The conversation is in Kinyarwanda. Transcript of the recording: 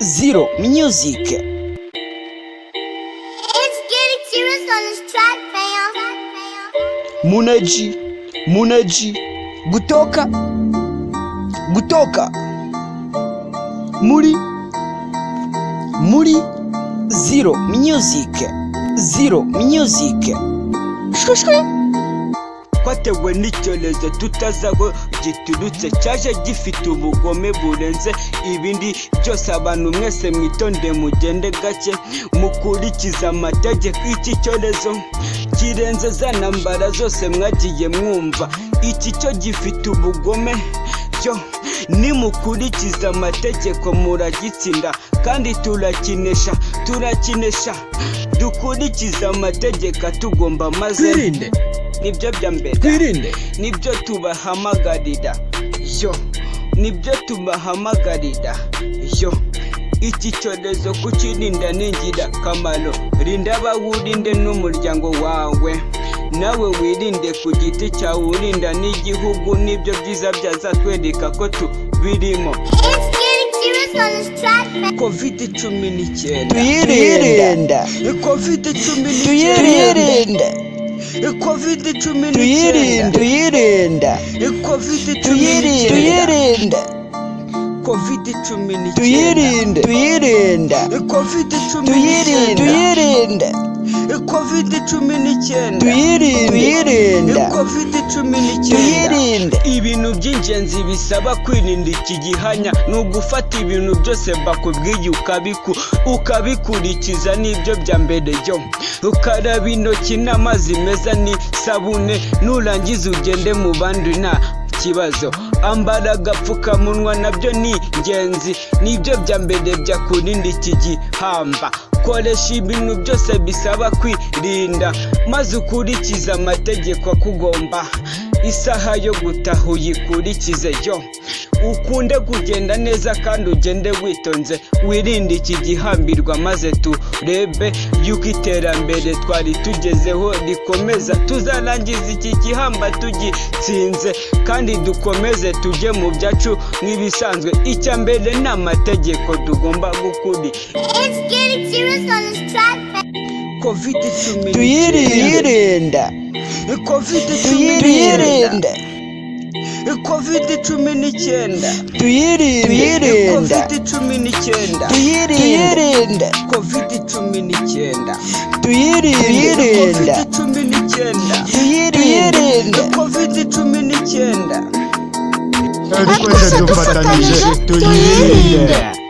Zero Music. It's getting serious on this track, fam. Munaji, Munaji, Gutoka, Gutoka, Muri, Muri, Zero Music, Zero Music. Shwe. Twatewe n'icyorezo tutazi aho giturutse, cyaje gifite ubugome burenze ibindi byose. Abantu mwese mwitonde, mugende gake, mukurikize amategeko. Iki cyorezo kirenze za ntambara zose mwagiye mwumva. Iki cyo gifite ubugome cyo, nimukurikiza amategeko muragitsinda, kandi turakinesha, turakinesha. Dukurikize amategeko atugomba maze Twirinde. Nibyo bya mbere. Twirinde. Nibyo tubahamagarira yo, nibyo tubahamagarira yo. Iki cyorezo kukirinda ni ingirakamaro. Rinda abawe, urinde n'umuryango wawe, nawe wirinde ku giti cyawe, urinda n'igihugu. Nibyo byiza byazatwereka ko tubirimo. It's getting serious on this track, fam. COVID-19. Tuyirinda. COVID-19. Tuyirinda. COVID-19. Tuyirinda. Tuyirinda. COVID-19. Tuyirinda. COVID-19. Tuyirinde. Tuyirinda. COVID-19. Tuyirinde. Tuyirinda. COVID-19. Tuyirinde. Tuyirinda. COVID-19. Tuyirinde. Ibintu by'ingenzi bisaba kwirinda iki gihanya ni ugufata ibintu byose bakubwiye ukabikurikiza, nibyo bya mbere yo. Ukaraba intoki n'amazi meza n'isabune, nurangiza ugende mu bandi nta kibazo. Ambara agapfukamunwa, nabyo ni ingenzi, nibyo bya mbere byakurinda iki gihamba. Koresha ibintu byose bisaba kwirinda, maze ukurikize amategeko akugomba. Isaha yo gutaha uyikurikize yo, ukunde kugenda neza kandi ugende witonze, wirinde iki gihambirwa, maze turebe yuko iterambere twari tugezeho rikomeza. Tuzarangiza iki gihamba tugitsinze, kandi dukomeze tujye mu byacu nk'ibisanzwe. Icya mbere ni amategeko tugomba gukuri It's getting serious on this track, fam. COVID-19. Tuyirinda. COVID-19. Tuyirinda. COVID-19. Tuyirinde. Tuyirinda. COVID-19. Tuyirinda. COVID-19. Tuyirinda. COVID-19. Tuyirinda. COVID-19. Twese dufatanyije tuyirinde.